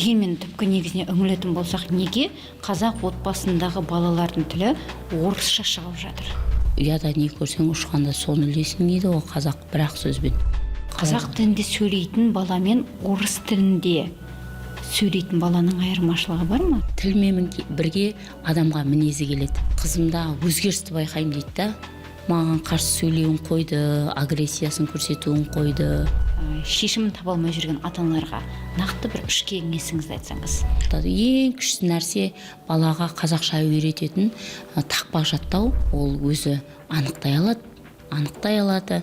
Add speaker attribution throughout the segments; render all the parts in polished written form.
Speaker 1: Дегенмен түпкі негізіне үңілетін болсақ, неге қазақ отбасындағы балалардың тілі орысша шығып жатыр?
Speaker 2: Ұяда не көрсең, ұшқанда соны ілесің дейді ғой қазақ бір-ақ сөзбен.
Speaker 1: Қазақ тілінде сөйлейтін бала мен орыс тілінде сөйлейтін баланың айырмашылығы бар ма?
Speaker 2: Тілмен бірге адамға мінезі келеді. Қызымда өзгерісті байқаймын дейді да, маған қарсы сөйлеуін қойды, агрессиясын көрсетуін қойды.
Speaker 1: Шешімін таба алмай жүрген ата аналарға нақты бір үш кеңесіңізді айтсаңыз.
Speaker 2: Ең күшті нәрсе балаға қазақша үйрететін тақпақ жаттау. Ол өзі анықтай алады,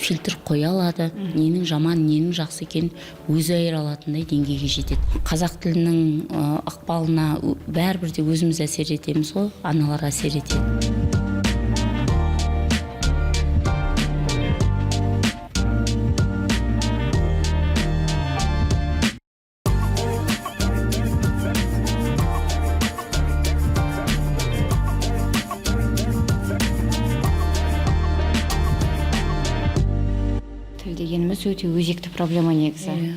Speaker 2: фильтр қоя алады, ненің жаман, ненің жақсы екенін өзі айыра алатындай деңгейге жетеді. Қазақ тілінің ықпалына бәрібір де өзіміз әсер етеміз ғой, аналар әсер етеді.
Speaker 1: Тіл дегеніміз өте өзекті проблема негізі.
Speaker 2: Иә.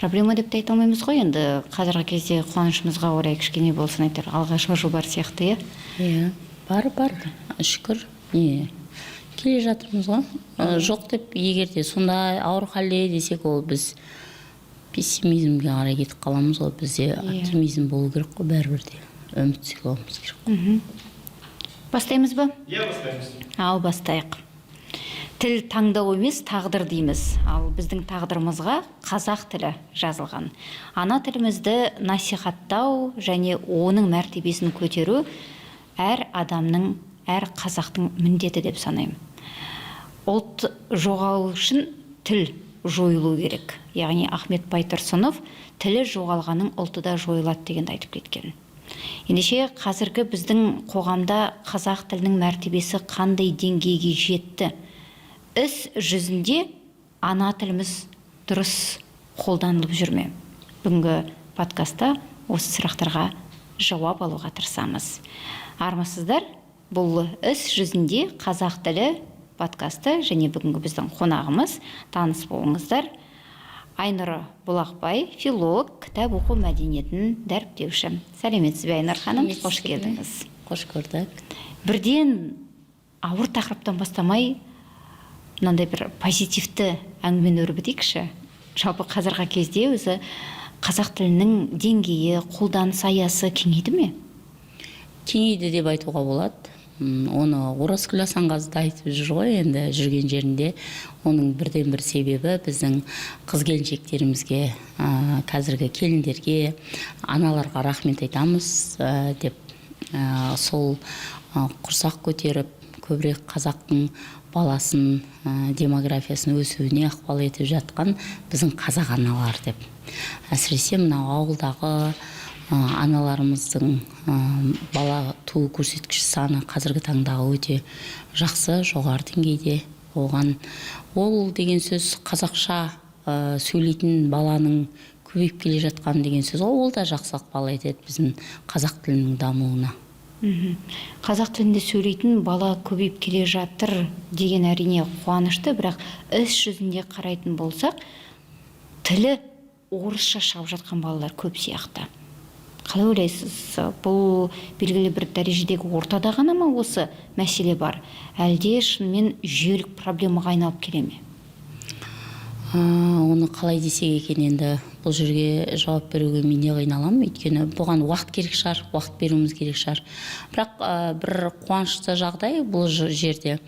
Speaker 1: Проблема деп те айта алмаймыз ғой енді, қазіргі кезде қуанышымызға орай кішкене болсын әйтеуір алға жылжу бар сияқты, иә?
Speaker 2: Иә, бар, шүкір. Не, келе жатырмыз ғой. Жоқ деп, егер де сондай ауыр халде десек, ол біз пессимизмге қарай кетіп қаламыз ғой. Бізде оптимизм болу керек қой, бәрібір де үміт сыйлауымыз керек қой.
Speaker 1: Бастаймыз ба?
Speaker 3: Иә, бастаймыз.
Speaker 1: Ал бастайық. Тіл таңдау емес, тағдыр дейміз. Ал біздің тағдырымызға қазақ тілі жазылған. Ана тілімізді насихаттау және оның мәртебесін көтеру әр адамның, әр қазақтың міндеті деп санаймын. Ұлт жоғалу үшін тіл жойылу керек. Яғни Ахмет Байтұрсынов тілі жоғалғанның ұлты да жойылады дегенді айтып кеткен. Ендеше қазіргі біздің қоғамда қазақ тілінің мәртебесі қандай деңгейге жетті? Іс жүзінде ана тіліміз дұрыс қолданылып жүр ме? Бүгінгі подкастта осы сұрақтарға жауап алуға тырысамыз. Армысыздар, бұл іс жүзінде қазақ тілі подкасты және бүгінгі біздің қонағымыз, таныс болыңыздар, Айнұр Бұлақбай, филолог, кітап оқу мәдениетін дәріптеуші. Сәлеметсіз бе, Айнұр ханым? Қош келдіңіз.
Speaker 2: Қош көрдік.
Speaker 1: Бірден ауыр тақырыптан бастамай, мынандай бір позитивті әңгімені өрбітейікші. Жалпы қазіргі кезде өзі қазақ тілінің деңгейі, қолданыс аясы кеңейді ме?
Speaker 2: Кеңейді деп айтуға болады. Оны Оразгүл Асанғазы да айтып жүр ғой енді жүрген жерінде. Оның бірден бір себебі біздің қыз келіншектерімізге, қазіргі келіндерге, аналарға рахмет айтамыз, деп, сол, құрсақ көтеріп, көбірек қазақтың баласын, демографиясын өсуіне ықпал етіп жатқан біздің қазақ аналары деп. Әсіресе мынау ауылдағы, аналарымыздың, бала туу көрсеткіш саны қазіргі таңдағы өте жақсы, жоғары деңгейде. Оған ол деген сөз қазақша, сөйлейтін баланың көбейіп келе жатқан деген сөз ғой. Ол да жақсы ықпал етеді біздің қазақ тілінің дамуына.
Speaker 1: Қазақ тілінде сөйлейтін бала көбейіп келе жатыр деген әрине қуанышты, бірақ іс жүзінде қарайтын болсақ, тілі орысша шығып жатқан балалар көп сияқты. Қалай ойлайсыз, бұл белгілі бір дәрежедегі ортада ғана ма осы мәселе бар, әлде шынымен жүйелік проблемаға айналып келе ме?
Speaker 2: Оны қалай десек екен енді, бұл жерге жауап беруге мен не қиналамын, өйткені бұған уақыт керек шығар, уақыт беруіміз керек шығар. Бірақ, бір қуанышты жағдай бұл жерде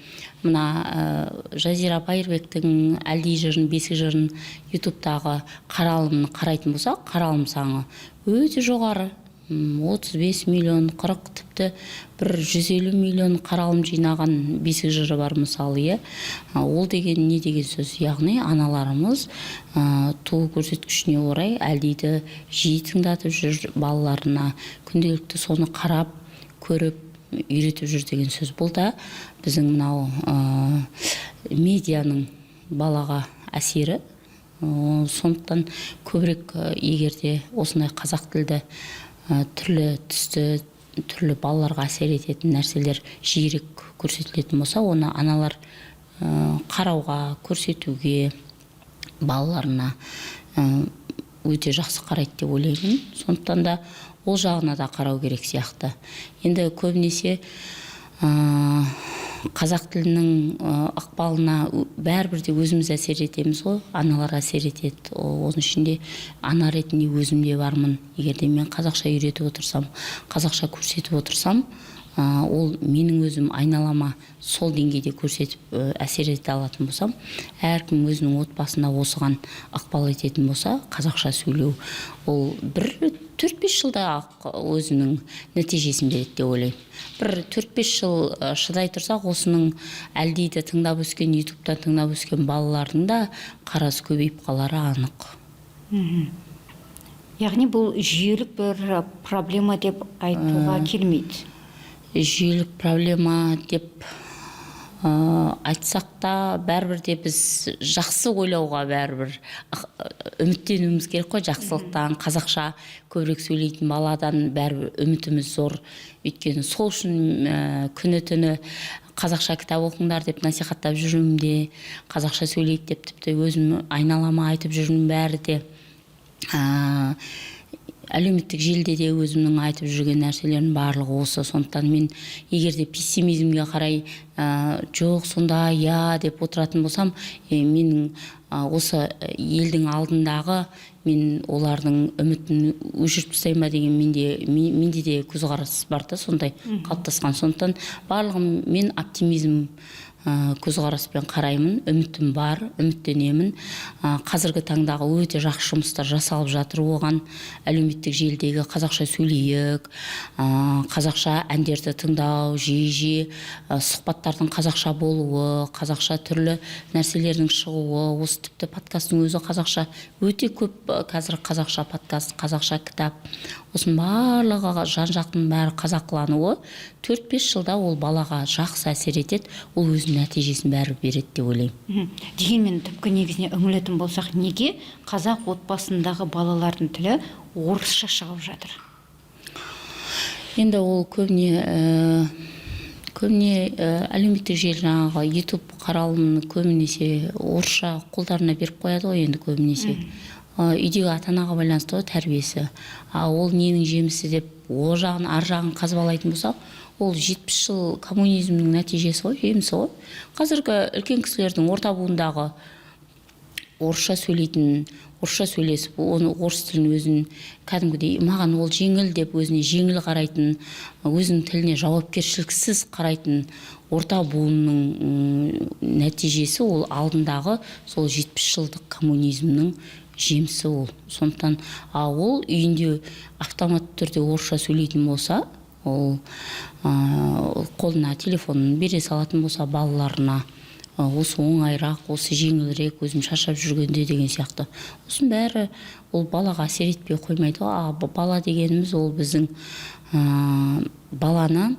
Speaker 2: мына, Жазира Байырбектің Әлди жырын, бесік жырын ютубтағы қаралымын қарайтын болсақ, қаралым саны өте жоғары. 35 миллион, 40, тіпті бір 150 миллион қаралым жинаған бесік жыры бар мысалы, иә. Ол деген не деген сөз? Яғни аналарымыз, туу көрсеткішіне орай Әлдиді жиі тыңдатып жүр балаларына, күнделікті соны қарап, көріп, үйретіп жүр деген сөз. Бұл да біздің мынау, медианың балаға әсері. Сондықтан көбірек, егер де осындай қазақ тілді, түрлі түсті, түрлі балаларға әсер ететін нәрселер жиірек көрсетілетін болса, оны аналар, қарауға, көрсетуге балаларына, өте жақсы қарайды деп ойлаймын. Сондықтан да ол жағына да қарау керек сияқты. Енді көбінесе қазақ тілінің ықпалына бәрібір де өзіміз әсер етеміз ғой, аналар әсер етеді. Оның ішінде ана ретінде өзім де бармын. Егер де мен қазақша үйретіп отырсам, қазақша көрсетіп отырсам, ол менің өзім айналама сол деңгейде көрсетіп, әсер ете алатын болсам, әркім өзінің отбасында осыған ықпал ететін болса, қазақша сөйлеу ол бір 4-5 жылда ақ өзінің нәтижесін береді деп ойлаймын. Бір 4-5 жыл шыдай тұрсақ, осының әлдиді тыңдап өскен, ютубтан тыңдап өскен балалардың да қарасы көбейіп қалары анық.
Speaker 1: Яғни бұл жүйелік бір проблема деп айтуға келмейді.
Speaker 2: Жүйелік проблема деп айтсақ та, бәрібір де біз жақсы ойлауға бәрібір үміттенуіміз керек қой жақсылықтан. Қазақша көбірек сөйлейтін баладан бәрібір үмітіміз зор, өйткені сол үшін күні түні қазақша кітап оқыңдар деп насихаттап жүрмін де, қазақша сөйлейді деп тіпті өзім айналама айтып жүрмін бәрі де. Әлеуметтік желіде де өзімнің айтып жүрген нәрселерім барлығы осы. Сондықтан мен егер де пессимизмге қарай, жоқ, сонда иә деп отыратын болсам, менің осы елдің алдындағы мен олардың үмітін өшіріп тастаймын ба деген менде де көзқарас бар да, сондай қалыптасқан. Сондықтан барлығын мен оптимизм көзқараспен қараймын. Үмітім бар, үміттенемін. Қазіргі таңдағы өте жақсы жұмыстар жасалып жатыр оған. Әлеуметтік желідегі қазақша сөйлейік, қазақша әндерді тыңдау, жиі жиі сұхбаттардың қазақша болуы, қазақша түрлі нәрселердің шығуы, осы тіпті подкасттың өзі қазақша өте көп, қазір қазақша подкаст, қазақша кітап, осының барлығы, жан жақтың бәрі қазақылануы 4-5 жылда ол балаға жақсы әсер етеді, ол өзінің нәтижесін бәрі береді деп ойлаймын.
Speaker 1: Дегенмен түпкі негізіне үңілетін болсақ, неге қазақ отбасындағы балалардың тілі орысша шығып жатыр?
Speaker 2: Енді ол көбіне әлеуметтік желі, жаңағы ютуб қаралымын көбінесе орысша қолдарына беріп қояды ғой енді көбінесе. Үйдегі ата анаға байланысты ғой тәрбиесі. А ол ненің жемісі деп о жағын, ар жағын қазбалайтын болсақ, ол 70 жыл коммунизмнің нәтижесі ғой, жемісі ғой. Қазіргі үлкен кісілердің, орта буындағы орысша сөйлейтін, орысша сөйлесіп, оны орыс тілін өзін кәдімгідей маған ол жеңіл деп өзіне жеңіл қарайтын, өзінің тіліне жауапкершіліксіз қарайтын орта буынның нәтижесі ол алдындағы сол 70 жылдық коммунизмнің жемісі ол. Сондықтан а ол үйінде автоматты түрде орысша сөйлейтін болса, ол қолына телефонын бере салатын болса балаларына, осы оңайырақ, осы жеңілірек, өзім шаршап жүргенде деген сияқты, осының бәрі ол балаға әсер етпей қоймайды ғой. А бала дегеніміз ол біздің баланы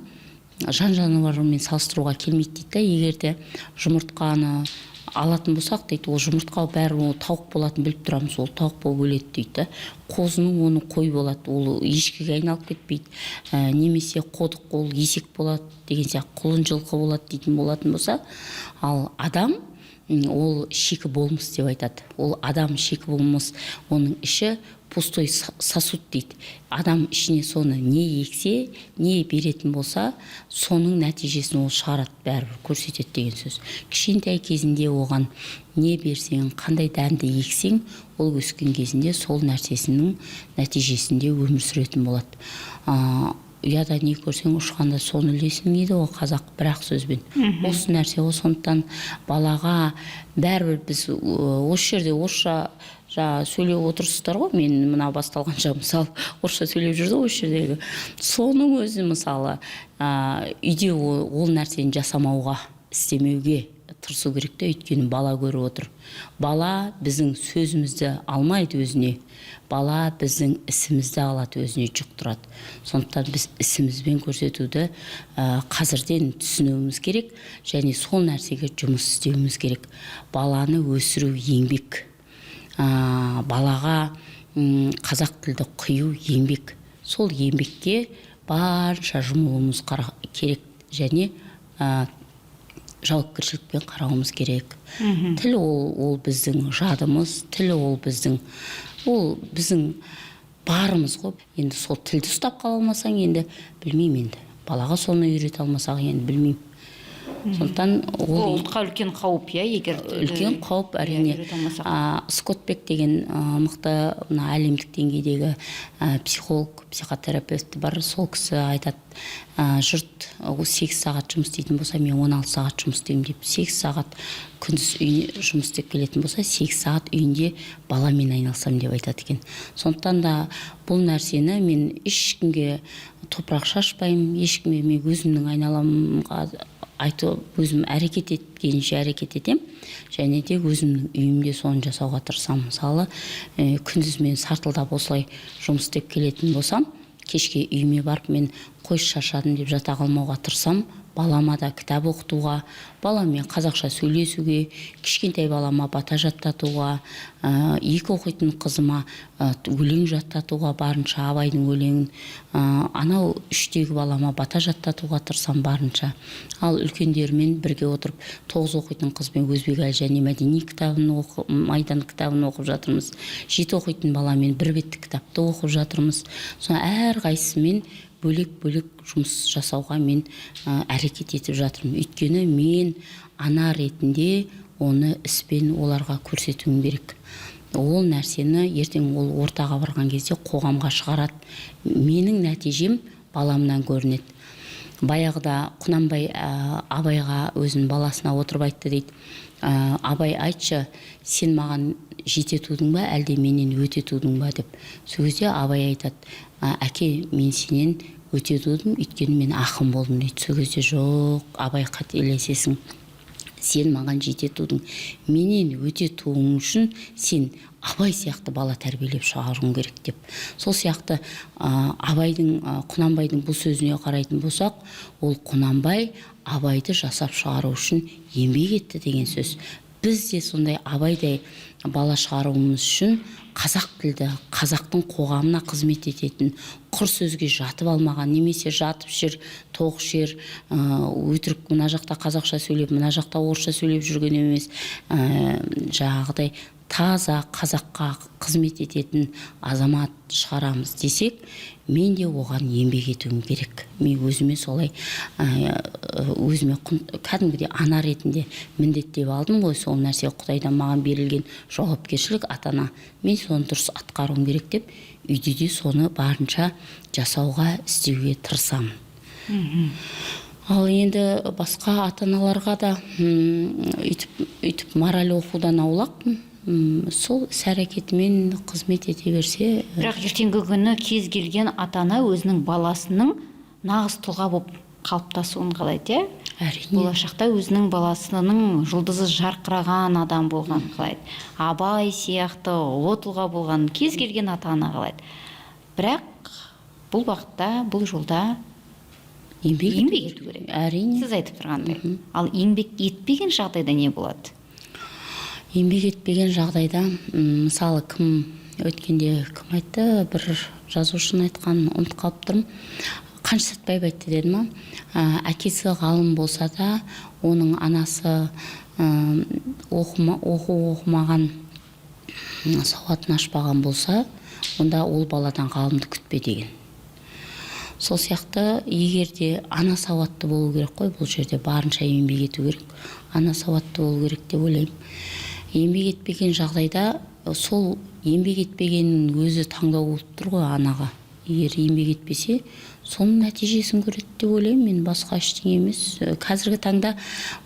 Speaker 2: жан жануармен салыстыруға келмейді дейді да. Егер де жұмыртқаны алатын болсақ дейді, ол жұмыртқа бәрі ол тауық болатынын біліп тұрамыз, ол тауық болып өледі дейді да. Қозының оны қой болады, ол ешкіге айналып кетпейді, немесе қодық ол есек болады деген сияқты, құлын жылқы болады дейтін болатын болса, ал адам ол шикі болмыс деп айтады. Ол адам шикі болмыс, оның іші пустой сосуд дейді. Адам ішіне соны не ексе, не беретін болса, соның нәтижесін ол шығарады, бәрібір көрсетеді деген сөз. Кішкентай кезінде оған не берсең, қандай дәнді ексең, ол өскен кезінде сол нәрсесінің нәтижесінде өмір сүретін болады. Ұяда не көрсең, ұшқанда соны ілесің дейді ғой қазақ бір ақ сөзбен. Осы нәрсе ғой. Сондықтан балаға бәрібір біз осы жерде орысша жаңа сөйлеп отырсыздар ғой, мен мына басталғанша, мысалы, орысша сөйлеп жүрді ғой осы жердегі. Соның өзі, мысалы, үйде ол нәрсені жасамауға, істемеуге тырысу керек те, өйткені бала көріп отыр. Бала біздің сөзімізді алмайды өзіне, бала біздің ісімізді алады, өзіне жұқтырады. Сондықтан біз ісімізбен көрсетуді қазірден түсінуіміз керек және сол нәрсеге жұмыс істеуіміз керек. Баланы өсіру еңбек, балаға қазақ тілді құю еңбек. Сол еңбекке барынша жұмылуымыз керек және Жауапкершілікпен қарауымыз керек. Тіл ол біздің жадымыз, тіл ол біздің барымыз ғой. Енді сол тілді ұстап қала алмасаң, енді білмеймін, енді балаға соны үйрете алмасақ, енді білмеймін. Сондықтан
Speaker 1: ол
Speaker 2: ол
Speaker 1: ұлтқа үлкен қауіп, иә, егер тілді,
Speaker 2: үлкен қауіп,
Speaker 1: иә,
Speaker 2: әрине.
Speaker 1: үйрете алмасақ.
Speaker 2: Скотт Бек деген мықты, мына әлемдік деңгейдегі психолог, психотерапевт бар. Сол кісі айтады: жұрт 8 сағат жұмыс істейтін болса, мен 16 сағат жұмыс істеймін деп. 8 сағат күндіз үйіне жұмыс істеп келетін болса, 8 сағат үйінде баламен айналысамын деп айтады екен. Сондықтан да бұл нәрсені мен ешкімге топырақ шашпаймын, ешкімге. Мен өзімнің айналамға айтып, өзім әрекет еткенше әрекет етемін және де өзімнің үйімде соны жасауға тырысамын. Мысалы, күндіз мен сартылдап осылай жұмыс істеп келетін болсам, кешке үйіме барып, мен «қойшы, шаршадым» деп жата қалмауға тырысамын. Балама да кітап оқытуға, баламмен қазақша сөйлесуге, кішкентай балама бата жаттатуға, екі оқитын қызыма өлең жаттатуға барынша, Абайдың өлеңін, анау үштегі балама бата жаттатуға тырысамын барынша. Ал үлкендерімен бірге отырып, 9 оқитын қызбен Өзбекәлі және Мәдени кітабын оқы, Майдан кітабын оқып жатырмыз. 7 оқитын баламен бір беттік кітапты оқып жатырмыз. Соны әрқайсысымен бөлек бөлек жұмыс жасауға мен әрекет етіп жатырмын, өйткені мен ана ретінде оны іспен оларға көрсетуім керек. Ол нәрсені ертең ол ортаға барған кезде қоғамға шығарады. Менің нәтижем баламнан көрінеді. Баяғыда Құнанбай Абайға, өзінің баласына отырып айтты дейді: «Абай, айтшы, сен маған жете тудың ба, әлде менен өте тудың ба?» – деп. Сол кезде Абай айтады: «Әке, мен сенен өте тудым, өйткені мен ақын болдым», – дейді. Сол кезде: «Жоқ, Абай, қателесесің, сен маған жете тудың. Менен өте тууың үшін сен Абай сияқты бала тәрбиелеп шығаруың керек», – деп. Сол сияқты Абайдың, Құнанбайдың бұл сөзіне қарайтын болсақ, ол Құнанбай Абайды жасап шығару үшін еңбек етті деген сөз. Біз де сондай Абайдай бала шығаруымыз үшін қазақ тілді, қазақтың қоғамына қызмет ететін, құр сөзге жатып алмаған немесе жатып ішер, тоқ ішер, өтірік мына жақта қазақша сөйлеп, мына жақта орысша сөйлеп жүрген емес, жаңағыдай таза қазаққа қызмет ететін азамат шығарамыз десек, мен де оған еңбек етуім керек. Мен өзіме солай, өзіме кәдімгідей ана ретінде міндеттеп алдым ғой. Сол нәрсе Құдайдан маған берілген жауапкершілік, ата ана мен соны дұрыс атқаруым керек деп, үйде де соны барынша жасауға, істеуге тырысамын. Ал енді басқа ата аналарға да өйтіп мораль оқудан аулақпын. Сол іс әрекетімен қызмет ете берсе.
Speaker 1: Бірақ ертеңгі күні кез келген ата ана өзінің баласының нағыз тұлға болып қалыптасуын қалайды, иә?
Speaker 2: Әрине.
Speaker 1: Болашақта өзінің баласының жұлдызы жарқыраған адам болғанын қалайды, Абай сияқты ұлы тұлға болғанын кез келген ата ана қалайды. Бірақ бұл бағытта, бұл жолда
Speaker 2: еңбек,
Speaker 1: еңбек ету керек.
Speaker 2: Әрине.
Speaker 1: Сіз айтып тұрғандай. Ал еңбек етпеген жағдайда не болады?
Speaker 2: Еңбек етпеген жағдайда, мысалы, кім өткенде кім айтты, бір жазушының айтқанын ұмытып қалып тұрмын, Қаныш Сәтбаев айтты деді ма, әкесі ғалым болса да, оның анасы оқу оқымаған, сауатын ашпаған болса, онда ол баладан ғалымды күтпе деген. Сол сияқты, егер де ана сауатты болу керек қой, бұл жерде барынша еңбек ету керек, ана сауатты болу керек деп ойлаймын. Еңбек етпеген жағдайда, сол еңбек етпегеннің өзі таңдау болып тұр ғой анаға. Егер еңбек етпесе, соның нәтижесін көреді деп ойлаймын мен, басқа ештеңе емес. Қазіргі таңда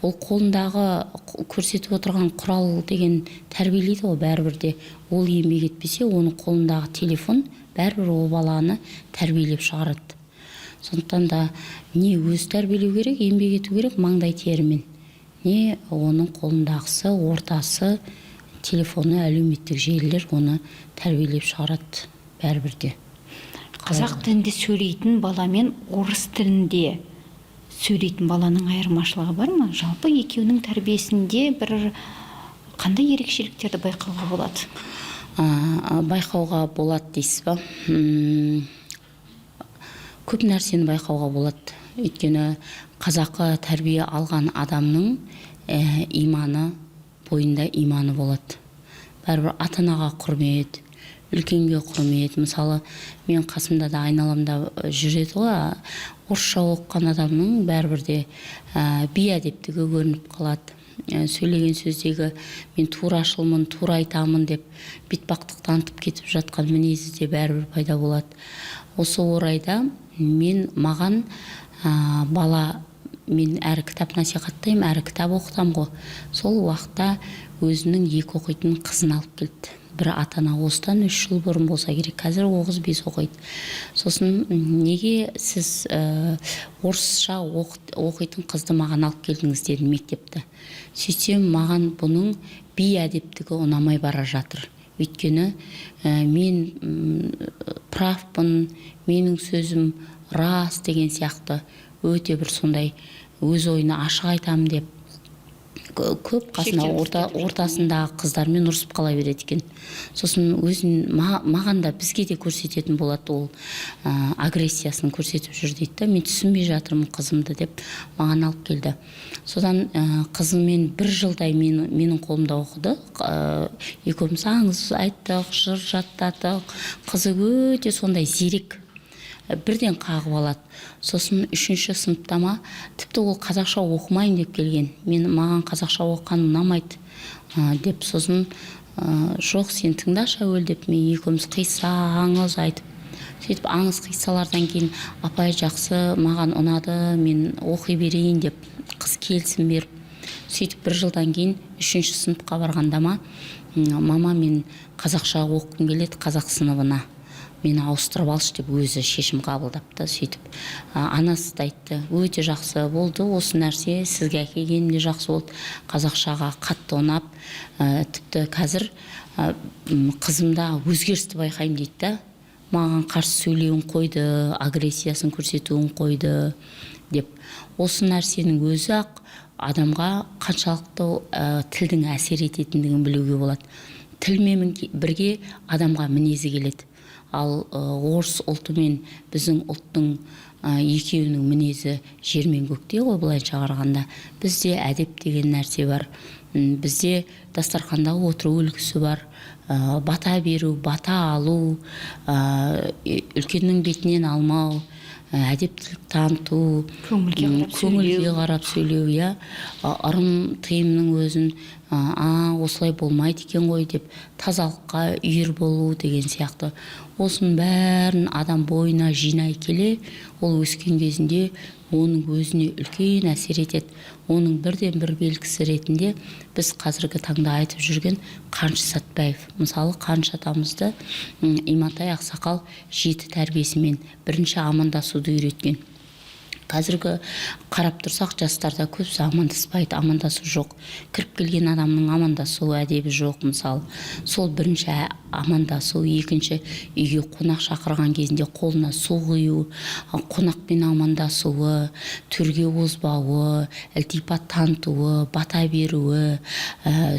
Speaker 2: ол қолындағы көрсетіп отырған құрал деген тәрбиелейді ғой бәрібір де. Ол еңбек етпесе, оның қолындағы телефон бәрібір ол баланы тәрбиелеп шығарады. Сондықтан да не өзі тәрбиелеу керек, еңбек ету керек маңдай терімен, не оның қолындағысы, ортасы, телефоны, әлеуметтік желілер оны тәрбиелеп шығарады бәрібір де.
Speaker 1: Қазақ тілінде сөйлейтін бала мен орыс тілінде сөйлейтін баланың айырмашылығы бар ма? Жалпы екеуінің тәрбиесінде бір қандай ерекшеліктерді байқауға болады?
Speaker 2: Байқауға болады дейсіз ба? Көп нәрсені байқауға болады. Өйткені қазақы тәрбие алған адамның иманы, бойында иманы болады. Бәрібір ата анаға құрмет, үлкенге құрмет. Мысалы, мен қасымда да, айналамда жүреді ғой, орысша оқыған адамның бәрібір де бейәдептігі көрініп қалады. Сөйлеген сөздегі мен турашылмын, тура айтамын деп бетбақтық танытып кетіп жатқан мінезі де бәрібір пайда болады. Осы орайда мен маған бала, мен әрі кітап насихаттаймын, әрі кітап оқытамын ғой. Сол уақытта өзінің екі оқитын қызын алып келді бір ата ана, осыдан 3 жыл бұрын болса керек. Қазір ол қыз 5 оқиды. Сосын неге сіз орысша оқитын қызды маған алып келдіңіз дедім мектепті. Сөйтсем, маған бұның бейәдептігі ұнамай бара жатыр, өйткені мен правпын, менің сөзім рас деген сияқты өте бір сондай өз ойын ашық айтамын деп көп қасына
Speaker 1: Шектен тыс
Speaker 2: орта,
Speaker 1: кетіп жатқан.
Speaker 2: ортасындағы қыздармен ұрысып қала береді екен. Сосын өзін маған да, бізге де көрсететін болады. Ол агрессиясын көрсетіп жүр дейді да, мен түсінбей жатырмын қызымды деп маған алып келді. Содан қызыммен бір жылдай менің қолымда оқыды. Екеуміз аңыз айттық, жыр жаттадық. Қызы өте сондай зерек, бірден қағып алады. Сосын үшінші сыныпта ма, тіпті ол қазақша оқымайын деп келген, мен маған қазақша оқыған ұнамайды деп. Сосын жоқ, сен тыңдашы әуел деп, мен екеуміз қисса, аңыз айтып, сөйтіп аңыз қиссалардан кейін апай, жақсы, маған ұнады, мен оқи берейін деп қыз келісім беріп, сөйтіп бір жылдан кейін үшінші сыныпқа барғанда ма, мама, мен қазақша оқығым келеді, қазақ сыныбына мені ауыстырып алшы деп өзі шешім қабылдапты. Сөйтіп анасы да айтты: өте жақсы болды осы нәрсе, сізге әкелгенім де жақсы болды, қазақшаға қатты ұнап, тіпті қазір қызымда өзгерісті байқаймын дейді да, маған қарсы сөйлеуін қойды, агрессиясын көрсетуін қойды деп. Осы нәрсенің өзі ақ адамға қаншалықты тілдің әсер ететіндігін білуге болады. Тілмен бірге адамға мінезі келеді. Ал орыс ұлты мен біздің ұлттың екеуінің мінезі жер мен көкте ғой былайынша қарағанда. Бізде әдеп деген нәрсе бар. Бізде дастарханда отыру үлгісі бар, бата беру, бата алу, үлкеннің бетінен алмау, әдептілік таныту,
Speaker 1: Көңілге қарап
Speaker 2: көңілге
Speaker 1: сөйлеу.
Speaker 2: қарап сөйлеу, иә. Ырым тыйымның өзін а осылай болмайды екен ғой деп тазалыққа үйір болу деген сияқты. Осының бәрін адам бойына жинай келе, ол өскен кезінде оның өзіне үлкен әсер етеді. Оның бірден бір белгісі ретінде біз қазіргі таңда айтып жүрген Қаныш Сәтбаев. Мысалы, Қаныш атамызды Имантай ақсақал жеті тәрбиесімен бірінші амандасуды үйреткен. Қазіргі қарап тұрсақ, жастарда көбісі амандаспайды, амандасу жоқ, кіріп келген адамның амандасу әдебі жоқ. Мысалы, сол бірінші амандасу, екінші үйге қонақ шақырған кезінде қолына су құю, қонақпен амандасуы, төрге озбауы, ілтипат танытуы, бата беруі,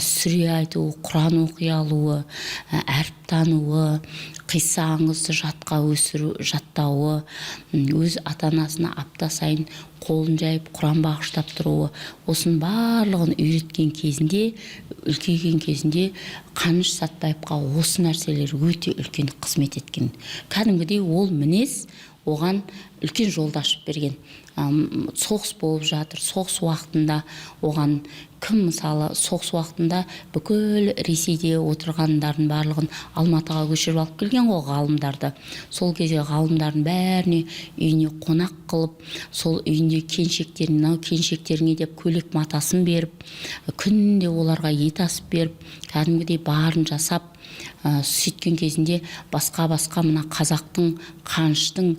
Speaker 2: сүре айтуы, құран оқи алуы, әріп тануы, қисса аңызды жатқа өсіру, жаттауы, өз ата анасына апта сайын қолын жайып құран бағыштап тұруы, осының барлығын үйреткен кезінде, үлкейген кезінде Қаныш Сәтбаевқа осы нәрселер өте үлкен қызмет еткен. Кәдімгідей ол мінез оған үлкен жолды ашып берген. Соғыс болып жатыр. Соғыс уақытында оған кім, мысалы, соғыс уақытында бүкіл Ресейде отырғандардың барлығын Алматыға көшіріп алып келген ғой ғалымдарды. Сол кезде ғалымдардың бәріне үйіне қонақ қылып, сол үйінде келіншектеріне, мынау келіншектеріңе деп көйлек матасын беріп, күнде оларға ет асып беріп, кәдімгідей барын жасап, сөйткен кезінде басқа басқа мына қазақтың, Қаныштың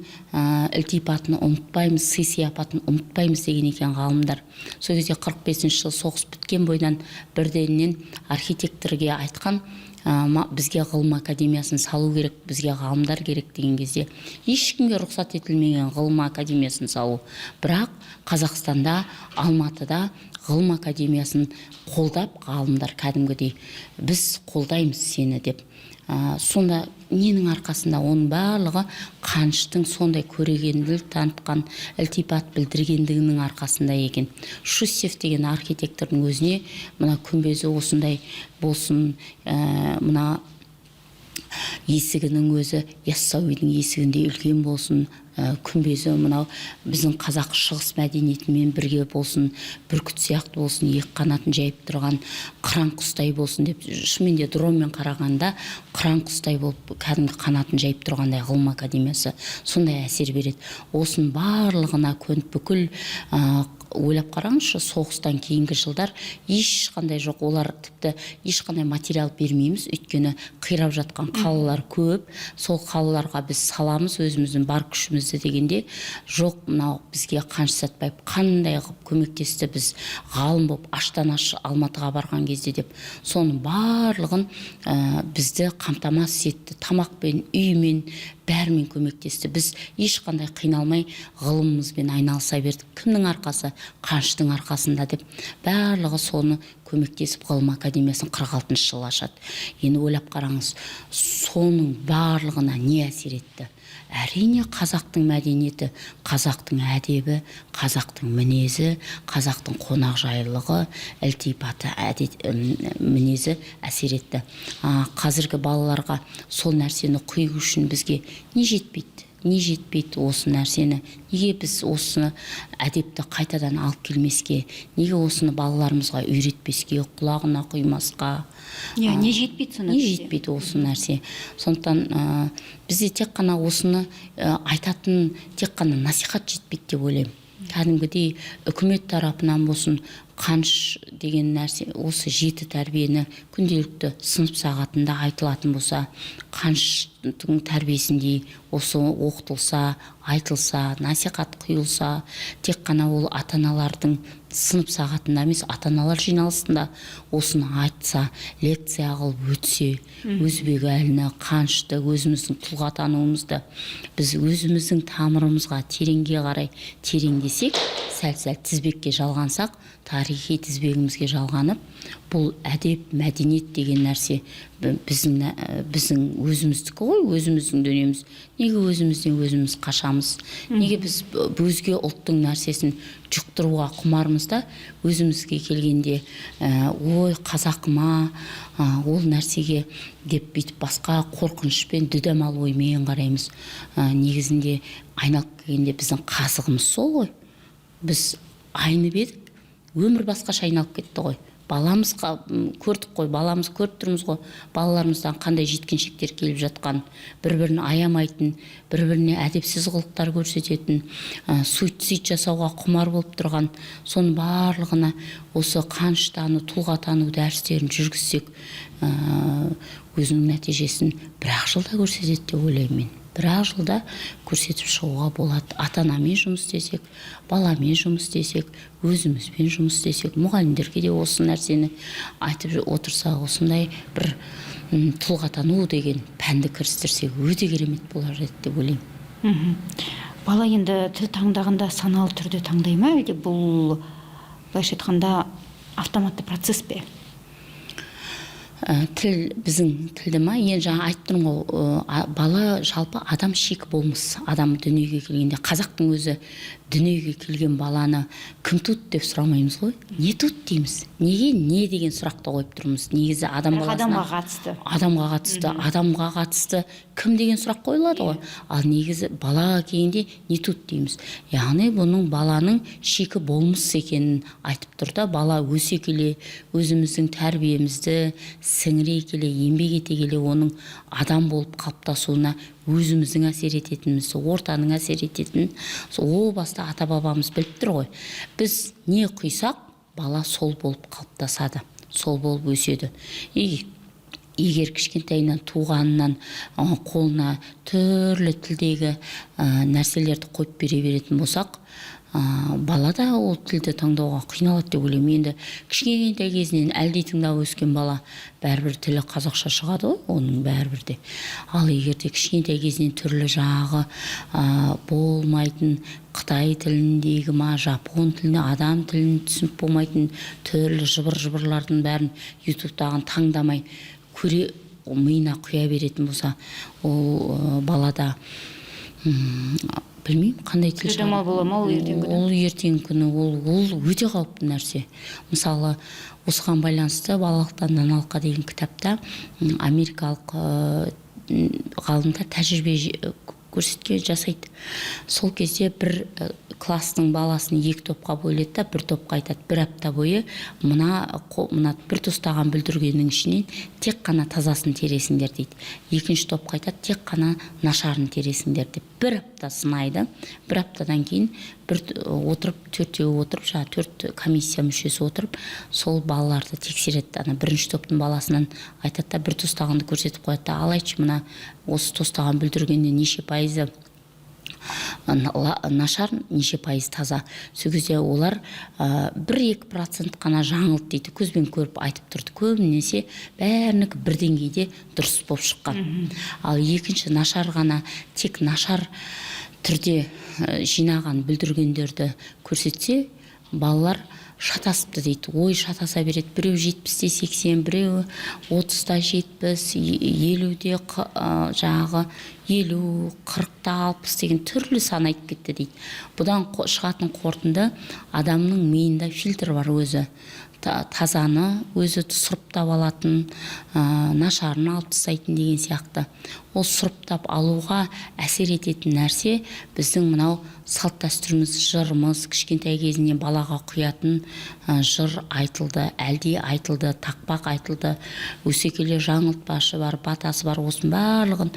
Speaker 2: ілтипатын ұмытпаймыз, сый сияпатын ұмытпаймыз деген екен ғалымдар. Сол кезде 45 жылы соғыс біткен бойдан бірденнен архитекторге айтқан: бізге ғылым академиясын салу керек, бізге ғалымдар керек деген кезде, ешкімге рұқсат етілмеген ғылым академиясын салу. Бірақ Қазақстанда, Алматыда ғылым академиясын қолдап, ғалымдар кәдімгідей біз қолдаймыз сені деп. Сонда ненің арқасында? Оның барлығы Қаныштың сондай көрегенділік танытқан, ілтипат білдіргендігінің арқасында екен. Шустев деген архитектордың өзіне мына күмбезі осындай болсын, мына есігінің өзі Яссауидің есігіндей үлкен болсын, күмбезі мынау біздің қазақ шығыс мәдениетімен бірге болсын, бүркіт сияқты болсын, екі қанатын жайып тұрған қыран құстай болсын деп. Шынымен де дронмен қарағанда қыран құстай болып, кәдімгі қанатын жайып тұрғандай ғылым академиясы сондай әсер береді. Осының барлығына көніп бүкіл, ойлап қараңызшы, соғыстан кейінгі жылдар ешқандай жоқ, олар тіпті ешқандай материал бермейміз, өйткені қирап жатқан қалалар көп, сол қалаларға біз саламыз өзіміздің бар күшімізді дегенде, жоқ, мынау бізге Қаныш Сәтбаев қандай қылып көмектесті, біз ғалым болып аштан аш Алматыға барған кезде деп, соның барлығын бізді қамтамасыз етті, тамақпен, үймен, бәрімен көмектесті. Біз ешқандай қиналмай ғылымымызбен айналыса бердік. Кімнің арқасы? Қаныштың арқасында деп, барлығы соны көмектесіп ғылым академиясын 46 жылы ашады. Енді ойлап қараңыз, соның барлығына не әсер етті? Әрине, қазақтың мәдениеті, қазақтың әдебі, қазақтың мінезі, қазақтың қонақжайлылығы, ілтипаты, әдет, мінезі әсер етті. Қазіргі балаларға сол нәрсені құю үшін бізге не жетпейді? Не жетпейді осы нәрсені? Неге біз осы әдепті қайтадан алып келмеске? Неге осыны балаларымызға үйретпеске, құлағына құймасқа?
Speaker 1: Иә, не жетпейді сонда
Speaker 2: Не
Speaker 1: бізге?
Speaker 2: жетпейді осы нәрсе? Сондықтан бізде тек қана осыны айтатын, тек қана насихат жетпейді деп ойлаймын. Кәдімгідей үкімет тарапынан болсын, Қаныш деген нәрсе, осы жеті тәрбиені күнделікті сынып сағатында айтылатын болса, Қаныштың тәрбиесіндей осы оқытылса, айтылса, насихат құйылса, тек қана ол ата аналардың сынып сағатында емес, ата аналар жиналысында осыны айтса, лекция қылып өтсе, Өзбек Әліні, Қанышты, өзіміздің тұлға тануымызды, біз өзіміздің тамырымызға тереңге қарай тереңдесек, сәл сәл тізбекке жалғансақ, тарихи тізбегімізге жалғанып, бұл әдеп, мәдениет деген нәрсе біздің өзіміздікі ғой, өзіміздің дүниеміз. Неге өзімізден өзіміз қашамыз? Неге біз өзге ұлттың нәрсесін жұқтыруға құмармыз да, өзімізге келгенде ой, қазақыма ол нәрсеге деп бүйтіп басқа қорқынышпен, дүдамал оймен қараймыз. Негізінде айналып келгенде біздің қазығымыз сол ғой. Біз айнып едік, өмір басқаша айналып кетті ғой. Баламызға көрдік қой, баламыз көріп тұрмыз ғой, балаларымыздан қандай жеткіншектер келіп жатқан, бір-бірін аямайтын, бір-біріне әдепсіз қылықтар көрсететін, суицид жасауға құмар болып тұрған. Соның барлығына осы Қаныштану, тұлғатану дәрістерін жүргізсек, өзінің нәтижесін бір-ақ жылда көрсетеді деп ойлаймын мен. Бір-ақ жылда көрсетіп шығуға болады. Ата-анамен жұмыс істесек, баламен жұмыс істесек, өзімізбен жұмыс істесек, мұғалімдерге де осы нәрсені айтып отырсақ, осындай бір тұлғатану деген пәнді кірістірсек, өте керемет болар еді деп ойлаймын.
Speaker 1: Бала енді тіл таңдағанда саналы түрде таңдай ма, әлде бұл былайша айтқанда автоматты процесс пе?
Speaker 2: Тіл, біздің тілді ма? Енді жаңа айтып тұрмын ғой, бала, жалпы адам шикі болмыс. Адам дүниеге келгенде, қазақтың өзі дүниеге келген баланы кім туды деп сұрамаймыз ғой, не туды дейміз. Неге не деген сұрақты қойып тұрмыз негізі адам
Speaker 1: Бірақ
Speaker 2: баласына.
Speaker 1: Адамға қатысты.
Speaker 2: Адамға қатысты, адамға қатысты кім деген сұрақ қойылады ғой. Ал негізі балаға келгенде не туды дейміз. Яғни бұның баланың шикі болмыс екенін айтып тұр да. Бала өсе келе, өзіміздің тәрбиемізді сіңіре келе, еңбек ете келе, оның адам болып қалыптасуына өзіміздің әсер ететінімізді, ортаның әсер ететінін сол о баста ата бабамыз біліп тұр ғой. Біз не құйсақ, бала сол болып қалыптасады, сол болып өседі. И егер кішкентайынан, туғанынан қолына түрлі тілдегі нәрселерді қойып бере беретін болсақ, бала да ол тілді таңдауға қиналады деп ойлаймын. Енді кішкентай кезінен әлди тыңдап өскен бала бәрібір тілі қазақша шығады ғой оның бәрібір де. Ал егер де кішкентай кезінен түрлі жағы болмайтын, қытай тіліндегі ма, жапон тіліне, адам тілін түсініп болмайтын түрлі жыбыр жыбырлардың бәрін ютубтағын таңдамай көре миына құя беретін болса, ол балада білмеймін, қандай тіл
Speaker 1: Дүрдамал
Speaker 2: шығады.
Speaker 1: Бола ма ол ертеңгі күні?
Speaker 2: Ол ертеңгі күні ол өте қауіпті нәрсе. Мысалы, осыған байланысты «Балалықтан даналыққа» деген кітапта америкалық ғалымдар тәжірибе көрсеткен, жасайды. Сол кезде бір класстың баласын екі топқа бөледі да, бір топқа айтады: «Бір апта бойы мына бір тостаған бүлдіргеннің ішінен тек қана тазасын тересіңдер», – дейді. Екінші топқа айтады: «Тек қана нашарын тересіңдер», – деп. Бір апта сынайды. Бір аптадан кейін бір отырып, төртеуі отырып, жаңағы төрт комиссия мүшесі отырып, сол балаларды тексереді. Ана бірінші топтың баласынан айтады да, бір тостағанды көрсетіп қояды да: «Ал, айтшы, мына осы тостаған бүлдіргеннен неше пайызы нашар, неше пайыз таза?» Сол кезде олар 1-2% қана жаңылды дейді, көзбен көріп айтып тұрды. Көбінесе бәрінікі бір деңгейде дұрыс болып шыққан. Ал екінші нашар ғана, тек нашар түрде жинаған бүлдіргендерді көрсетсе, балалар шатасыпты дейді. Ой, шатаса береді: біреу 70-те 80, біреуі 30-да 70, 50-де, жаңағы 50, 40-та 60 деген түрлі сан айтып кетті дейді. Бұдан шығатын қорытынды: адамның миында фильтр бар, өзі тазаны өзі сұрыптап алатын, нашарын алып тастайтын деген сияқты. Ол сұрыптап алуға әсер ететін нәрсе біздің мынау салт дәстүріміз, жырымыз. Кішкентай кезінен балаға құятын жыр айтылды, әлди айтылды, тақпақ айтылды, өсе келе жаңылтпашы бар, батасы бар. Осының барлығын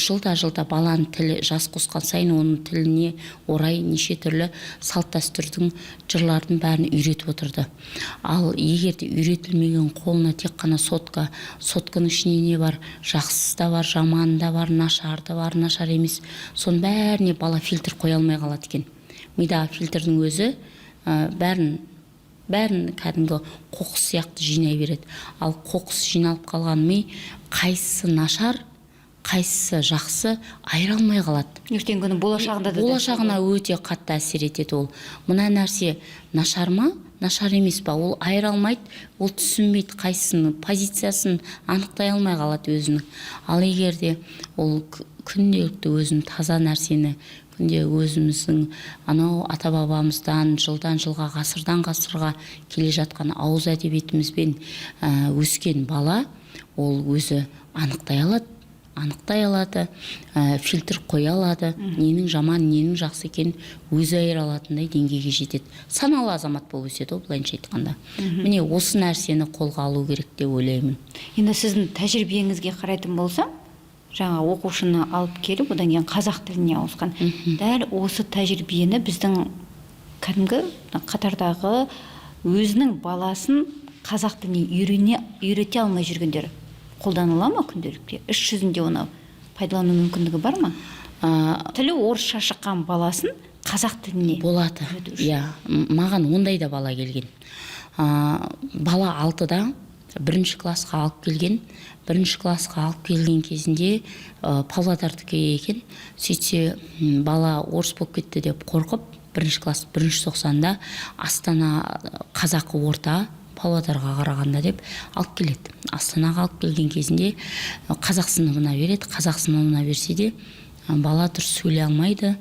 Speaker 2: жылда жылда баланың тілі жас қосқан сайын оның тіліне орай неше түрлі салт дәстүрдің, жырлардың бәрін үйретіп отырды. Ал егер де үйретілмеген, қолына тек қана сотка, сотканың ішінде не бар? Жақсысы да бар, жаманы да бар, нашар да бар, нашар емес. Соның бәріне бала фильтр қоя алмай қалады екен. Мидағы фильтрдің өзі бәрін бәрін кәдімгі қоқыс сияқты жинай береді. Ал қоқыс жиналып қалған ми қайсысы нашар, қайсысы жақсы айыра алмай қалады.
Speaker 1: Ертеңгі күні болашағында да дәл
Speaker 2: Болашағына өте қатты әсер етеді. Ол мына нәрсе нашар ма, нашар емес па, ол айыра алмайды, ол түсінбейді, қайсысының позициясын анықтай алмай қалады өзінің. Ал егер де ол күнделікті өзін таза нәрсені күнде, өзіміздің анау ата бабамыздан жылдан жылға, ғасырдан ғасырға келе жатқан ауыз әдебиетімізбен өскен бала, ол өзі анықтай алады, анықтай алады, фильтр қоя алады, ненің жаман, ненің жақсы екенін өзі айыра алатындай деңгейге жетеді. Саналы азамат болып өседі ғой, былайынша айтқанда. Міне, осы нәрсені қолға алу керек деп ойлаймын.
Speaker 1: Енді сіздің тәжірибеңізге қарайтын болсам, жаңа оқушыны алып келіп, одан кейін қазақ тіліне ауысқан, дәл осы тәжірибені біздің кәдімгі қатардағы өзінің баласын қазақ тіліне үйрете алмай жүргендер қолданыла ма? Күнделікті іс жүзінде оны пайдалану мүмкіндігі бар ма, тілі орысша шыққан баласын қазақ тіліне
Speaker 2: Болады.
Speaker 1: үйрету үшін?
Speaker 2: Иә, маған ондай да бала келген. Бала 6-да, бірінші классқа алып келген. Бірінші классқа алып келген кезінде Павлодардікі екен. Сөйтсе, бала орыс болып кетті деп қорқып, бірінші класс, бірінші тоқсанда Астана, қазақы орта Павлодарға қарағанда деп алып келеді. Астанаға алып келген кезінде қазақ сыныбына береді. Қазақ сыныбына берсе де, бала дұрыс сөйлей алмайды,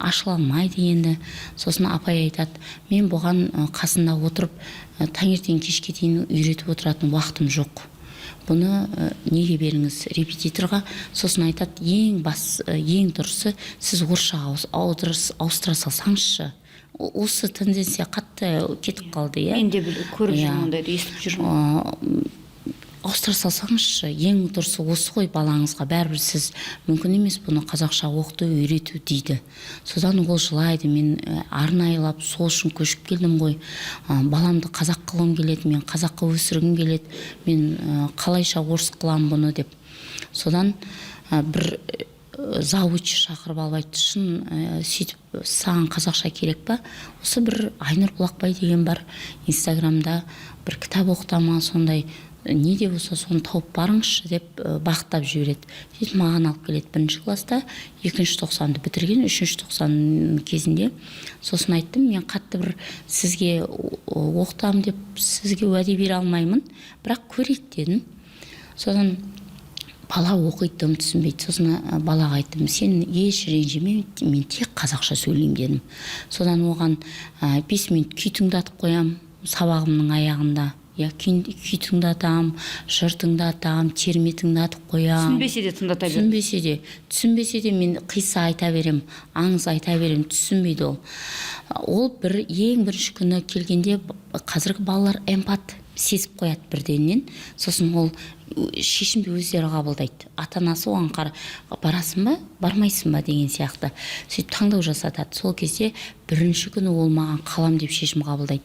Speaker 2: ашыла алмайды енді. Сосын апай айтады: «Мен бұған қасында отырып, таңертең кешке дейін үйретіп отыратын уақытым жоқ, бұны неге беріңіз, репетиторға». Сосын айтады: «Ең бас, ең дұрысы, сіз орысшаға ауыстыра салсаңызшы». Осы тенденция қатты кетіп қалды, иә.
Speaker 1: Мен де көріп жүрмін, ондайды естіп жүрмін.
Speaker 2: Ауыстыра салсаңызшы, ең дұрысы осы ғой балаңызға, бәрібір сіз мүмкін емес бұны қазақша оқыту, үйрету, дейді. Содан ол жылайды: «Мен арнайылап сол үшін көшіп келдім ғой, баламды қазақ қылғым келеді, мен қазаққа өсіргім келеді, мен қалайша орыс қыламын бұны», – деп. Содан бір завуч шақырып алып айтты: «Шын, сөйтіп саған қазақша керек па? Осы бір Айнұр Бұлақбай деген бар, инстаграмда бір кітап оқыта ма, сондай не де болса, соны тауып барыңызшы», – деп бағыттап жібереді. Сөйтіп маған алып келеді. Бірінші класста, екінші тоқсанды бітірген, үшінші тоқсан кезінде. Сосын айттым: «Мен қатты бір сізге оқытамын деп сізге уәде бере алмаймын, бірақ көрейік», – дедім. Содан бала оқиды, дым түсінбейді. Сосын балаға айттым: «Сен еш ренжіме, мен тек қазақша сөйлеймін», – дедім. Содан оған 5 минут күй тыңдатып қоямын сабағымның аяғында, иә, күй тыңдатамын, жыр тыңдатамын, терме тыңдатып қоямын.
Speaker 1: Түсінбесе де тыңдата бер.
Speaker 2: Түсінбесе де мен қисса айта беремін, аңыз айта беремін. Түсінбейді ол. Ол бір ең бірінші күні келгенде, қазіргі балалар эмпат, сезіп қояды бірденнен. Сосын ол шешімді өздері қабылдайды. Ата анасы оған қара, барасың ба, бармайсың ба деген сияқты, сөйтіп таңдау жасатады. Сол кезде бірінші күні ол маған қалам деп шешім қабылдайды.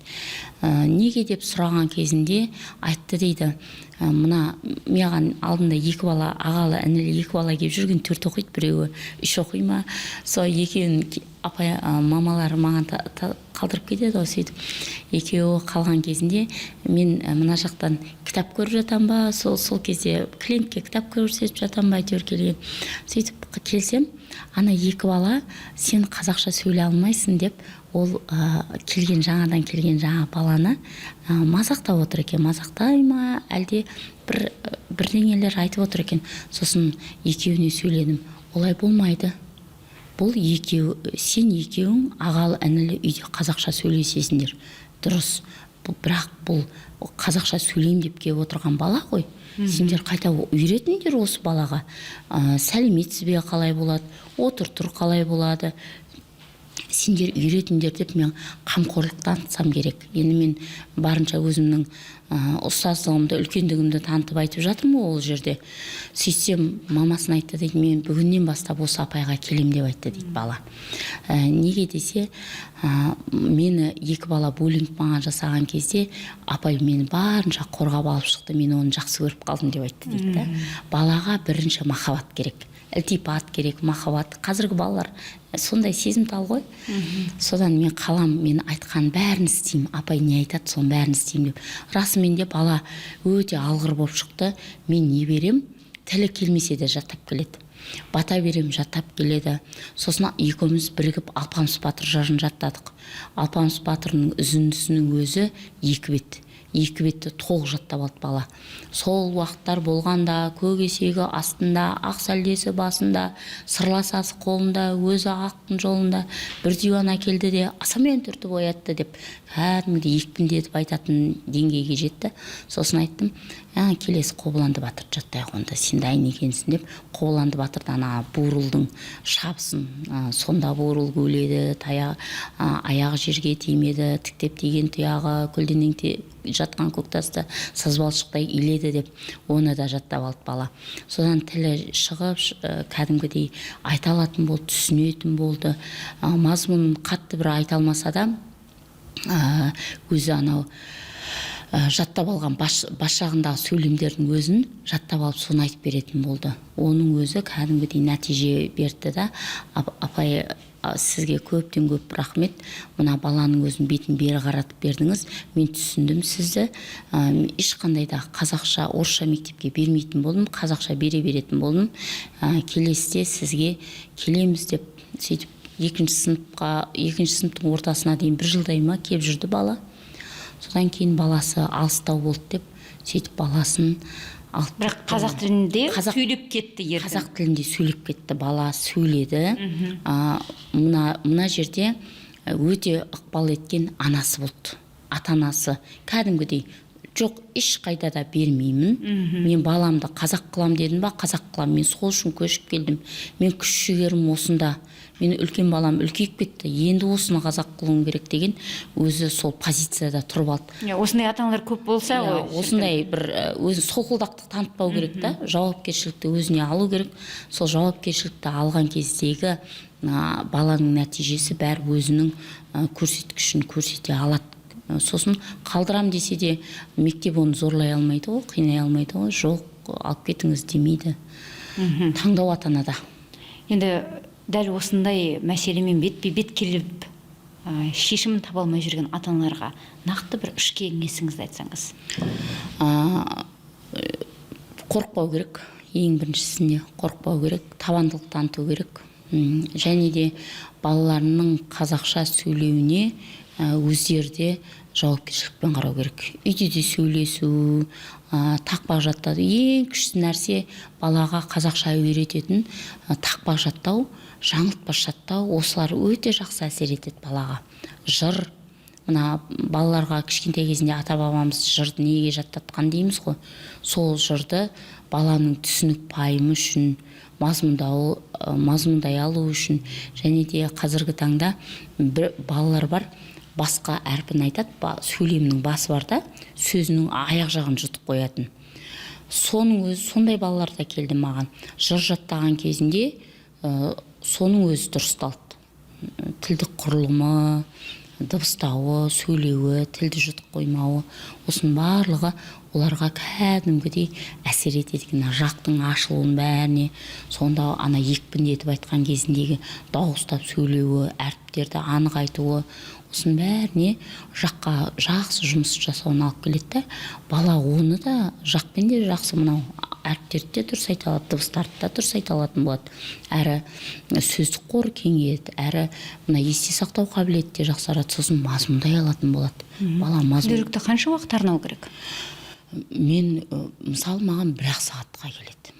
Speaker 2: Неге деп сұраған кезінде айтты дейді: Мына маған алдында екі бала, ағалы інілі екі бала келіп жүрген, төрт оқиды, біреуі үш оқи ма. Сол екеуін апай, мамалары маған қалдырып кетеді ғой. Сөйтіп екеуі қалған кезінде мен мына жақтан кітап көріп жатамын ба, сол кезде клиентке кітап көрсетіп жатамын ба, әйтеуір келген. Сөйтіп келсем, ана екі бала «Сен қазақша сөйлей алмайсың» деп, ол келген, жаңадан келген жаңа баланы мазақтап отыр екен. Мазақтай ма, әлде бір бірдеңелер айтып отыр екен. Сосын екеуіне сөйледім: «Олай болмайды, бұл екеу, сен екеуің ағалы інілі үйде қазақша сөйлесесіңдер, дұрыс. Бірақ бұл қазақша сөйлеймін деп келіп отырған бала ғой. Сендер қайта үйретіңдер осы балаға, сәлеметсіз бе қалай болады, отыр, тұр қалай болады, сендер үйретіңдер», – деп мен қамқорлық танытсам керек. Енді мен барынша өзімнің ұстаздығымды, үлкендігімді танытып айтып жатырмын ғой ол жерде. Сөйтсем, мамасына айтты дейді: «Мен бүгіннен бастап осы апайға келем», – деп айтты дейді бала. Неге десе, мені екі бала буллинг маған жасаған кезде апай мені барынша қорғап алып шықты, мен оны жақсы көріп қалдым деп айтты дейді да. Балаға бірінші махаббат керек, ілтипат керек, махаббат. Қазіргі балалар сондай сезімтал ғой. Содан мен қалам, мен айтқан бәрін істеймін, апай не айтады, соның бәрін істеймін деп. Расымен де бала өте алғыр болып шықты. Мен не берем, тілі келмесе де жаттап келеді, бата берем, жаттап келеді. Сосын екеуміз бірігіп Алпамыс батыр жырын жаттадық. Алпамыс батырдың үзіндісінің өзі екі бет, екі бетті толық жаттап алды бала. Сол уақыттар болғанда, көк есегі астында, ақ сәлдесі басында, сырласасы қолында, өзі ақтың жолында, бір диуана келді де, асамен түртіп оятты деп кәдімгідей екпіндетіп айтатын деңгейге жетті. Сосын айттым: «Келесі Қобыланды батырды жаттайық онда, сен дайын екенсің», – деп. Қобыланды батырды, ана бурылдың шабысын, сонда бурыл гуледі, аяғы жерге тимеді, тіктеп тиген тұяғы көлденең жатқан көк тасты сазбалшықтай иледі деп, оны да жаттап алды бала. Содан тілі шығып, кәдімгідей айта алатын болды, түсінетін болды. Мазмұнын қатты бір айта алмаса да, өзі анау жаттап алған бас жағындағы сөйлемдердің өзін жаттап алып, соны айтып беретін болды. Оның өзі кәдімгідей нәтиже берді да. «Апай, сізге көптен көп рахмет, мына баланың өзін бетін бері қаратып бердіңіз, мен түсіндім сізді. Ешқандай да қазақша, орысша мектепке бермейтін болдым, қазақша бере беретін болдым. Келесіде сізге келеміз», – деп. Сөйтіп екінші сыныпқа, екінші сыныптың ортасына дейін бір жылдай ма келіп жүрді бала. Содан кейін баласы алыстау болды деп, сөйтіп баласын алып
Speaker 1: Бірақ
Speaker 2: кетті.
Speaker 1: қазақ тілінде сөйлеп кетті еркін.
Speaker 2: Қазақ тілінде сөйлеп кетті бала, сөйледі. Мына жерде өте ықпал еткен анасы болды. Ата анасы кәдімгідей: «Жоқ, ешқайда да бермеймін, мен баламды қазақ қылам дедім ба, қазақ қылам, мен сол үшін көшіп келдім, мен күш жігерім осында, мен үлкен балам үлкейіп кетті, енді осыны қазақ қылуым керек», – деген өзі сол позицияда тұрып алды.
Speaker 1: Иә, осындай ата аналар көп болса ғой.
Speaker 2: Осындай бір өзі солқылдақтық танытпау керек та, жауапкершілікті өзіне алу керек. Сол жауапкершілікті алған кездегі баланың нәтижесі бәрі өзінің көрсеткішін көрсете алады. Сосын қалдырам десе де, мектеп оны зорлай алмайды ғой, қинай алмайды ғой, жоқ, алып кетіңіз демейді. Таңдау ата анада.
Speaker 1: Енді дәл осындай мәселемен бетпе бет келіп, шешімін таба алмай жүрген ата аналарға нақты бір үш кеңесіңізді айтсаңыз.
Speaker 2: Қорықпау керек. Ең біріншісінде қорықпау керек, табандылық таныту керек. Және де балаларының қазақша сөйлеуіне өздері де жауапкершілікпен қарау керек. Үйде де сөйлесу, тақпақ жаттау. Ең күшті нәрсе балаға қазақша үйрететін тақпақ жаттау, жаңылтпаш жаттау, осылар өте жақсы әсер етеді балаға. Жыр, мына балаларға кішкентай кезінде ата бабамыз жырды неге жаттатқан дейміз ғой, сол жырды баланың түсінік пайымы үшін, мазмұндай алу үшін. Және де қазіргі таңда бір балалар бар, басқа әрпін айтады, сөйлемнің басы бар да, сөзінің аяқ жағын жұтып қоятын. Соның өзі, сондай балалар да келді маған. Жыр жаттаған кезінде соның өзі дұрысталды. Тілдік құрылымы, дыбыстауы, сөйлеуі, тілді жұтып қоймауы, осының барлығы оларға кәдімгідей әсер етеді екен. Ана жақтың ашылуының бәріне, сонда ана екпіндетіп айтқан кезіндегі дауыстап сөйлеуі, әріптерді анық айтуы, осының бәріне жаққа жақсы жұмыс жасауына алып келеді да. Бала оны да жақпен де жақсы, мынау әріптерді де дұрыс айта алады, дыбыстарды да дұрыс айта алатын болады. Әрі сөздік қоры кеңейеді, әрі мына есте сақтау қабілеті де жақсарады, сосын мазмұндай алатын болады бала. Мазмұн
Speaker 1: Күнделікті қанша уақыт арнау керек?
Speaker 2: Мен, мысалы, маған бір ақ сағатқа келеді.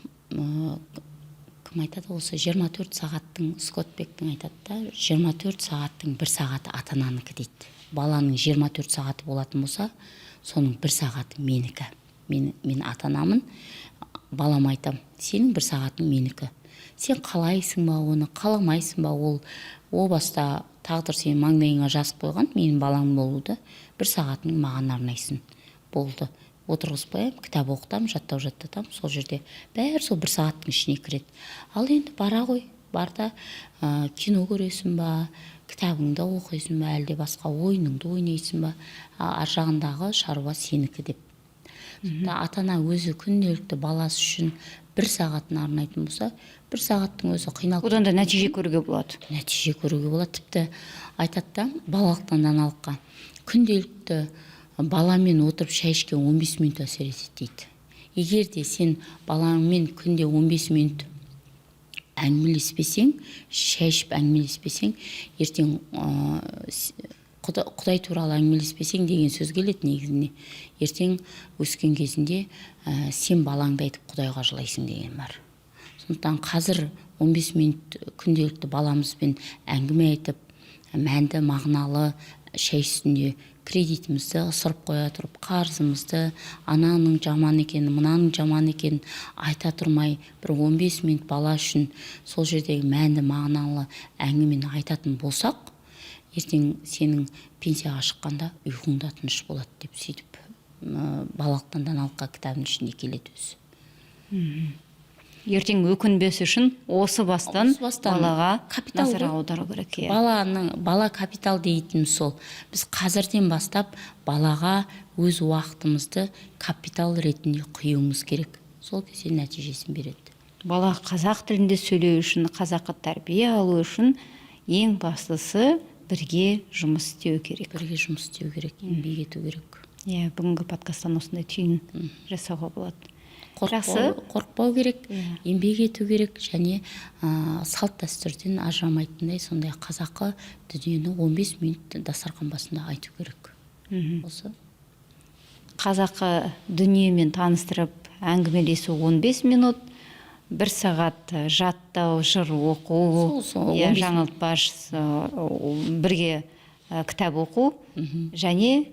Speaker 2: Кім айтады осы 24 сағаттың, Скотт Бектің айтады да, 24 сағаттың бір сағаты ата ананікі дейді. Баланың 24 сағаты болатын болса, соның бір сағаты менікі. Мен ата анамын, балама айтам: сенің бір сағатың менікі. Сен қалайсың ба оны, қаламайсың ба, ол о баста тағдыр сенің маңдайыңа жазып қойған менің балам болуды, бір сағатың маған арнайсың, болды. Отырғызып қоямын, кітап оқытамын, жаттау жаттатамын, сол жерде бәрі сол бір сағаттың ішіне кіреді. Ал енді бара ғой, бар да, кино көресің ба, кітабыңды оқисың ба, әлде басқа ойыныңды ойнайсың ба, ар жағындағы шаруа сенікі деп. Сонда ата ана өзі күнделікті баласы үшін бір сағатын арнайтын болса, бір сағаттың өзі қиналып
Speaker 1: Одан да нәтиже көруге болады.
Speaker 2: Нәтиже көруге болады. Тіпті айтады да, балалықтан даналыққа, күнделікті баламен отырып шай ішкен 15 минут әсер етеді дейді. Егер де сен балаңмен күнде 15 минут әңгімелеспесең, шай ішіп әңгімелеспесең, ертең құдай туралы әңгімелеспесең деген сөз келеді негізінде. Ертең өскен кезінде сен балаңды айтып құдайға жылайсың деген бар. Сондықтан қазір 15 минут күнделікті баламызбен әңгіме айтып, мәнді мағыналы шай үстінде кредитімізді ысырып қоя тұрып, қарызымызды, ананың жаман екенін, мынаның жаман екенін айта тұрмай, бір 15 минут бала үшін сол жердегі мәнді мағыналы әңгімені айтатын болсақ, ертең сенің пенсияға шыққанда ұйқың да тыныш болады деп. Сөйтіп балалықтан даналыққа кітабының ішінде келеді өзі.
Speaker 1: Ертең өкінбес үшін осы бастан,
Speaker 2: Осы бастан
Speaker 1: балаға
Speaker 2: капитал
Speaker 1: назар
Speaker 2: ғой.
Speaker 1: аудару керек, иә.
Speaker 2: Баланың, бала капитал дейтініміз сол. Біз қазірден бастап балаға өз уақытымызды капитал ретінде құюымыз керек, сол кезде нәтижесін береді.
Speaker 1: Бала қазақ тілінде сөйлеу үшін, қазақы тәрбие алу үшін ең бастысы бірге жұмыс істеу керек.
Speaker 2: Бірге жұмыс істеу керек, еңбек ету керек.
Speaker 1: Иә, бүгінгі подкасттан осындай түйін жасауға болады.
Speaker 2: Қорықпау,
Speaker 1: Жақсы.
Speaker 2: қорықпау керек,
Speaker 1: Иә.
Speaker 2: еңбек ету керек және салт дәстүрден ажырамайтындай сондай қазақы дүниені 15 минут дастархан басында айту керек. Осы.
Speaker 1: Қазақы дүниемен таныстырып әңгімелесу 15 минут, бір сағат жаттау, жыр оқу,
Speaker 2: Сол,
Speaker 1: иә,
Speaker 2: 15
Speaker 1: жаңылтпаш, бірге кітап оқу және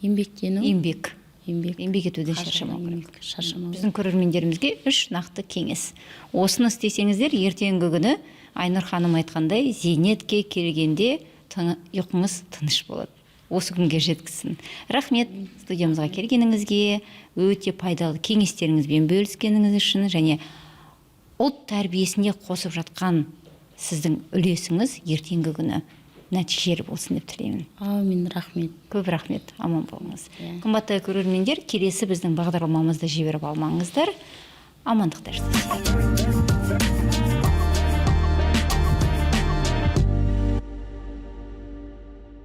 Speaker 2: еңбектену.
Speaker 1: Еңбек.
Speaker 2: Еңбек.
Speaker 1: Еңбек етуден
Speaker 2: Қажырлы
Speaker 1: шаршамау керек.
Speaker 2: еңбек, шаршамау.
Speaker 1: Біздің көрермендерімізге үш нақты кеңес. Осыны істесеңіздер, ертеңгі күні Айнұр ханым айтқандай, зейнетке келгенде ұйқыңыз тыныш болады. Осы күнге жеткізсін. Рахмет студиямызға келгеніңізге, өте пайдалы кеңестеріңізбен бөліскеніңіз үшін және ұлт тәрбиесіне қосып жатқан сіздің үлесіңіз ертеңгі күні нәтижелі болсын деп тілеймін.
Speaker 2: Әумин, рахмет.
Speaker 1: Көп рахмет, аман болыңыз.
Speaker 2: Иә.
Speaker 1: Қымбатты көрермендер, келесі біздің бағдарламамызды жіберіп алмаңыздар. Амандықта жүрсін.